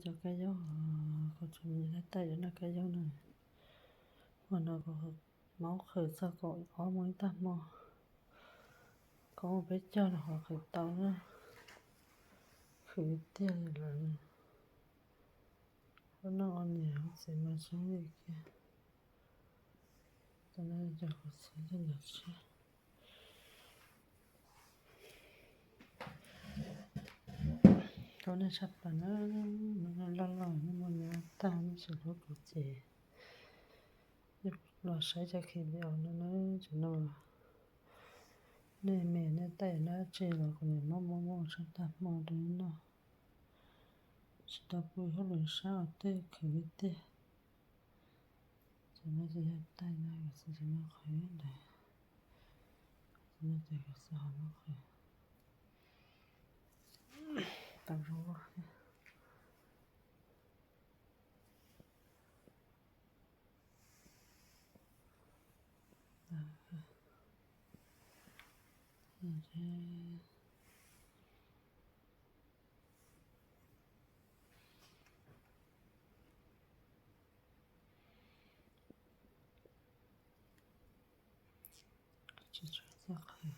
Kab yaub, kuv tseem tab tom yuav noj kab yaub no. Hmo no kuv maub qhwv txog kaum ob moos ib tag hmo, kaum moos peb caug los qhwv tau na. Khwv tiag li lawm. Ua noj ua niam txiv mas tsis li kiag. Tam no cov kuv txiv coj los tshiab. Tau nej tshaj plaws na, loj loj nej muaj nyob tag nej tsis hlub kuv ces los saib cov video no na, cov no nej me nej tais dab tsi los kuv nim muab muab muab tshaj tag hmo rau nej noj. Tsis tau pw hauj lwm sab ua tej khwv tiag. Cov no ces yog tais no, kuv txiv tseem muab qhwv ntawd. Cov no ces kuv txiv ho muab qhwv tau zoo loj thiab. Tsis tshua txawj qhwv.